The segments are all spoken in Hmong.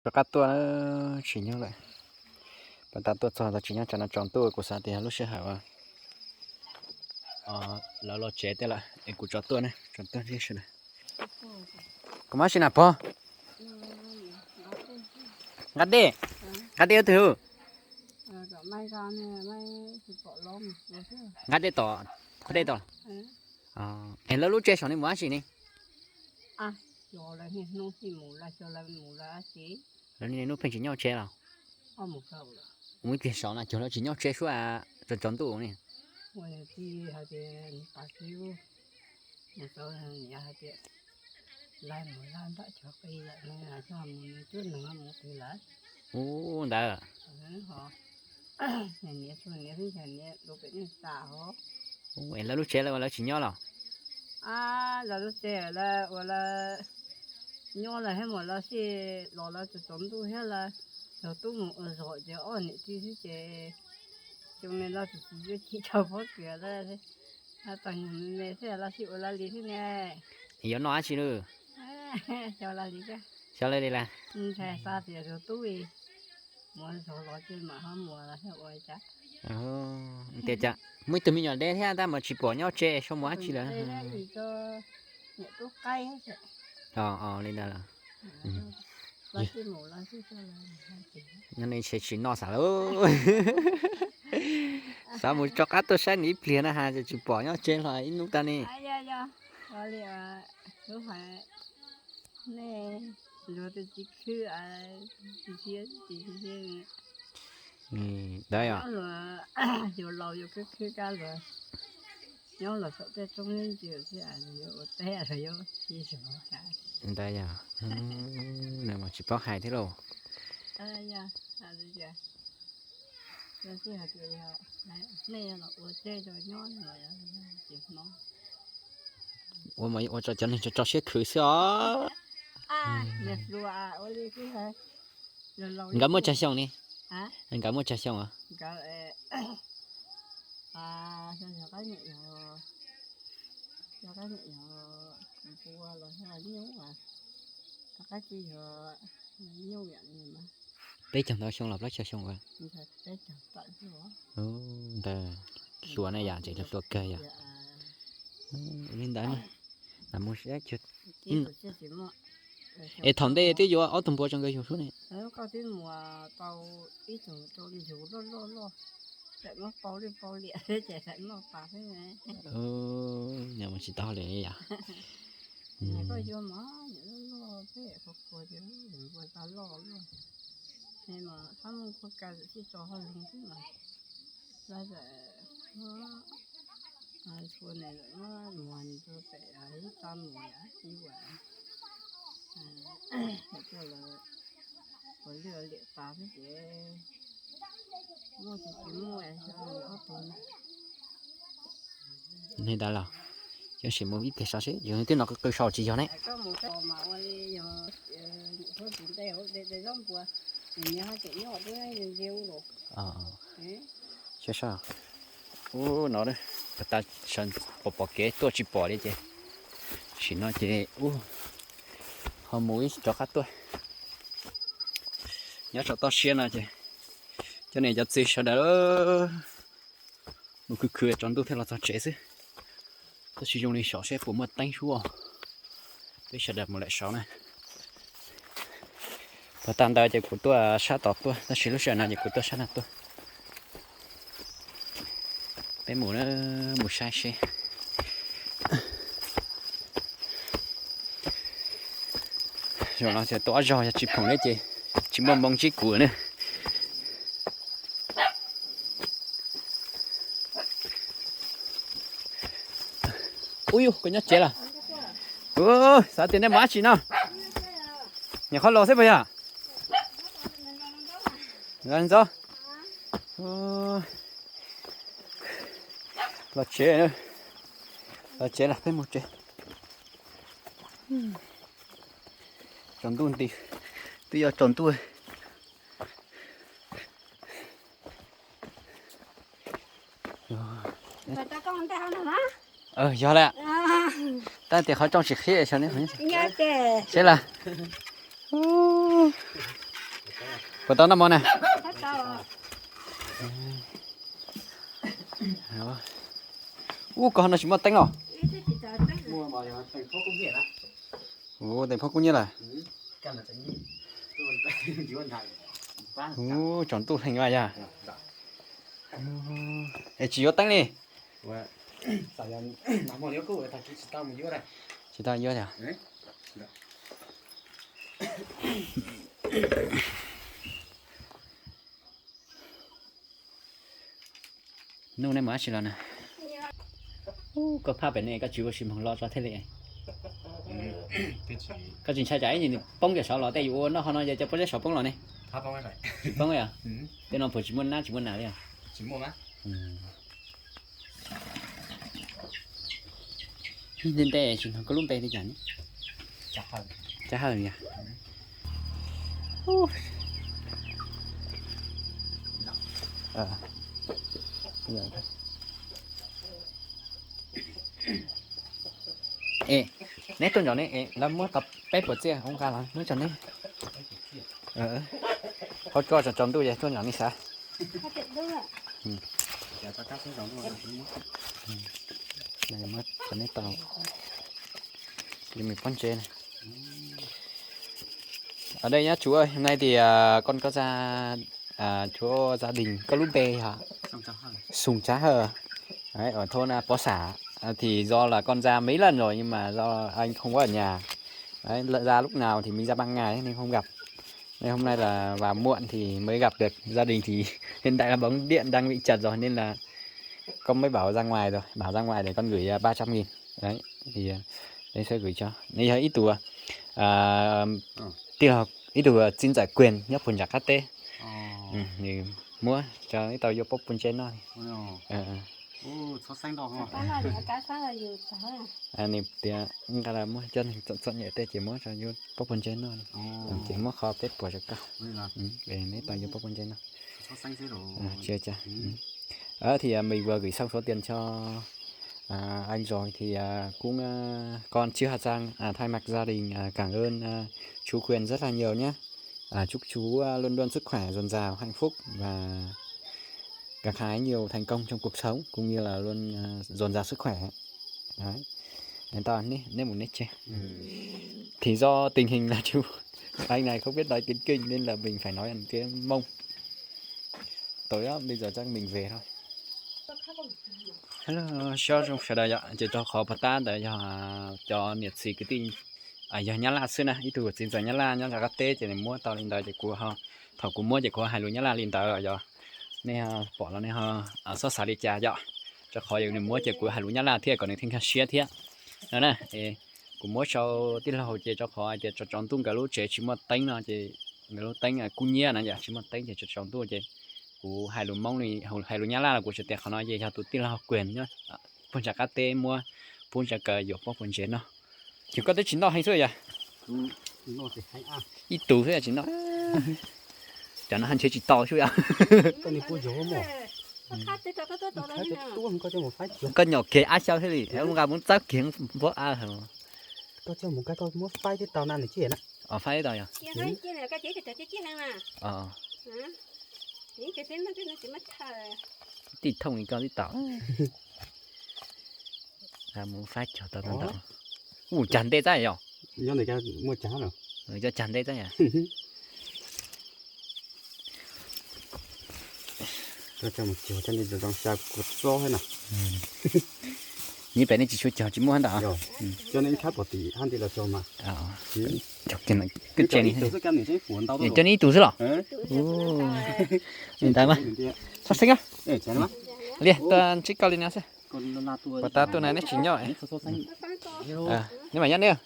Rov qab tuaj, tsis nyob lawm. Pas tas tuaj txog tau tsis nyob, tsam no tsaus ntuj kuv xav tias lub sij hawm uas lawv los tsev tej lawm es kuv tso tuaj ne, tso tuaj thiab sawv daws. Kuv mam sim na pog. Nqa dej, nqa dej ua twg? Nqa dej tom, qhov dej tom. Es lawv lub tsev saum ne mus dab tsi ne? Lawv niaj hnub pheej tsis nyob tsev los? Mus ib pliag saud na, cog lawv tsis nyob tsev suab, tsaus tsaus ntuj ne. Ub ntawd. Ub, es lawv lub tsev lawv ua lawv tsis nyob los? Lawv lub tsev lawv ua lawv nyob lawv thiab mas lawv sij los lawv tsaus tsaus ntuj thiab lawv cog tub mus ua zog ces ob niam tij xwb ces xyoo no lawv tsis tsis tsis tau pob kws lawm, tau me me thiab lawv sij ua lawv li thiab ne. Yuav noj dab tsi lawm? Xyov lawv li, xyov lawv li las. Ntshai xav tias zog tub mus zog los ces mam ho mus los thiab ua cas. Tias cas muaj ib tug me nyuam deb thiab tab mas tsis pom nyob tsev sau mus dab tsi lawm. Niam tub qaib. Li ntawd los. Nyob ne tsis noj xav lawm. Xav mus rov qab tuaj saib nws ib pliag na has, tsis pom nyob tsev los ib hnub tag ne. Ntawd yog. Yuav laus yuav khwb khwb kab luag nyob los saum tej roob ntws thiab yuav ua teb los yuav tsis zov cas. Ntawd yog, nws mas tsis paub hais thiab lauj. Ua mas ua rau cov neeg tso siab khwv xwb os. Nkawd muaj tsawg xyoo ne? Nkawd muaj tsawg xyoo os? Peb caug ntau xyoo los plaub caug xyoo ua? Ntawd hluas ne yom, tseem hluas kawg yom. Li ntawd, mus es thaum ntej twb yuav ob tug npua tso nkawd yug sub ne. Mus tsis tau li yom. Li ntawd los, sim mus ib pliag saib seb yog twb no qw qw sau tsis yog ne. Saib saib, ub no, tas sawv pom pom kev tuaj tsis pom li ces, sim no ces ub, ho mus ib rov qab tuaj. Nyob saum toj siab no ces cov niam cov txiv sawv daws mus khwv khwv tsaus ntuj thiaj los txog tsev xwb. Tab sis zoo li saum seb puas muaj teeb sub, peb sawv daws mus lawm saud na. Pas tas ntawd ces kuv tuaj sab tod tuaj, tab sis lub sij hawm no ces kuv tuaj sab no tuaj. Peb mus, mus saib seb. Zaum no ces tua ob zaug yog tsis phoom li ces tsis muaj moo ntsib kuv ne. Ub yus, koj nyob tsev lawm? Xav tias nej mus dab tsi no? Nyuam qhuav los xwb puas yog? Ntxov, los tsev, los tsev los peb mus tsev. Tsaus ntuj nti, twb yuav tsaus ntuj. Yog lawm, tab tias qhov rooj tsis qhib, seb lawm. Puas tau noj mov na? Ub, koj no tsis muaj teeb los? Ub, teeb phob kub nyiab lawm. Ub, tsaus ntuj heev yog. Es tsis yuav teeb li. Tsis tau yuav yog. Nub neb mus dab tsi los na? Koj phaj pem ne koj tsis ua tsis moog los tso thiaj li. Koj tsis ntshai tsam ib ntsis nws poob kiag saud los tej yus ua noj ho no ces cov pob zeb saud poob los ne? Tsis poob yog? Tej no puas tsis muaj nab tsis muaj nas li os? Ntej ntej tsis hnov koj lub npe li cas ne? Tsa Hawj yog. Es neb tuaj nrog ne, lawv muab tau peb puas txiaj hauv nqa los muab tso ne. Qhov tso tsaus ntuj ces tuaj nrog ne xav. Muab tso ne tau. Pob ntseg. Ở đây nhá chú ơi, hôm nay thì à, con có ra à, chỗ gia đình có lub npe hả? Sùng Trá Hờ. Đấy, ở thôn à, Pó Sả. À, thì do là con ra mấy lần rồi nhưng mà do anh không có ở nhà. Đấy, lỡ ra lúc nào thì mình ra ban ngày nên không gặp. Nên hôm nay là vào muộn thì mới gặp được. Gia đình thì hiện tại là bóng điện đang bị chật rồi nên là con mới bảo ra ngoài rồi. Bảo ra ngoài để con gửi à, ba trăm nghìn. Đấy, thì à, đây sẽ gửi cho. Đây là ít tù à, à, Tức là ib tug txiv ntxawm Quyền nyob puag nram qab teb, nws muab tso ib tau yuav pob puas ntse noj li. Nws tias nqa los muab coj neeg txom txom nyem tej ces muab tso yuav pob puas ntse noj li. Ces muab qhov peb puas rau koj, neb tau yuav pob puas ntse noj. Tsis ua cas. Thì à, mình vừa gửi xong số tiền cho à, anh rồi thì à, cũng à, con Chiêu Hà Giang à, thay mặt gia đình à, cảm ơn à, chú Quyền rất là nhiều nhé. À, chúc chú à, luôn luôn sức khỏe dồi dào, hạnh phúc và gặt hái nhiều thành công trong cuộc sống cũng như là luôn à, dồi dào sức khỏe. Đấy. Đến to nếp, nếp một nếp trên. Thì do tình hình là chú anh này không biết nói tiếng Kinh nên là mình phải nói bằng tiếng Mông. Tối lắm, bây giờ chắc mình về thôi. Hello, xyob zoo sawv daws yom, ces rau qhov puag ta ntawd yog cov niam txiv kwv tij yog Nyab Laj xwb na, ib tug txiv ntxawm Nyab Laj nyob rau qab teb ces nws muab tau li ntawd ces kuv ho, thaum kuv muab ces kuv hais lus Nyab Laj li ntawd yog nej pom los nej ho txhob xav li cas yom, rau qhov yog nws muab ces kuv hais lus Nyab Laj thiab kom nws thiaj nkag siab thiab no na. Kuv muab rau tij laug ces rau qhov hais tias tsaus tsaus ntuj nkawd lub tsev tsis muaj teeb no ces nkawd lub teeb kub nyiab na yom, tsis muaj teeb ces tsaus tsaus ntuj ces kuv hais lus Hmoob li, hais lus Nyab Laj los kuv tsis tias qhov no ces yog tus tij laug Quyền nyob puag nram qab teb muab pub ntsa kaws yuav pob puas ntse noj. Ces koj twb tsis noj heev xwb yom? Ib tug xwb tsis noj. Cov no ntshe tsis tau xwb yom? Koj nyom kev ab xyaw thiaj li, nqa mus txawb kev npab ab. Faib tau yog? Tij thooj li koj tib tau. Mus faib cog tau ntau. Ua cag ntej txab yog? Cog ntej txab yog? Nyob pem nej tsis tshua cog tsis muaj ntawd. Cog nej ib tug xwb los? Li ntawd mas. Txhob xeeb, li tuaj ntsib koj li no xwb. Puas tas tuaj na neb tsis nyob? Neb mam nyob neb.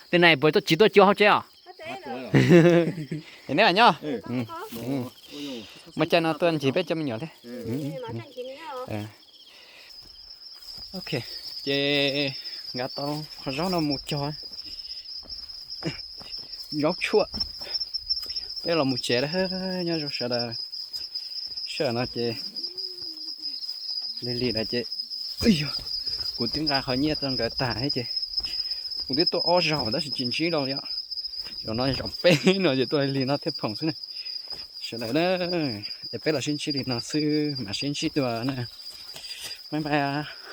Tej na puas tsis tuaj cuag hauv tsev os? Es neb mam nyob. Muaj caij no tuaj ntsib peb cov me nyuam thiab. Ok, ces nqa tau qhov zaub no mus cog zaub tshuaj. Peb los mus tsev lawm, nyob zoo sawv daws. Sij hawm no ces lig lig lawm ces, kuv twb nqa qhov nyiaj rau nkawd tag thiab ces kuv twb tuaj ob zaug tab sis tsis ntsib dua li os. Zaum no zaum peb no ces tuaj li no thiaj phoom xwb na. Sawv daws na, es peb los sib ntsib li no xwb mam sib ntsib dua na. Bye bye.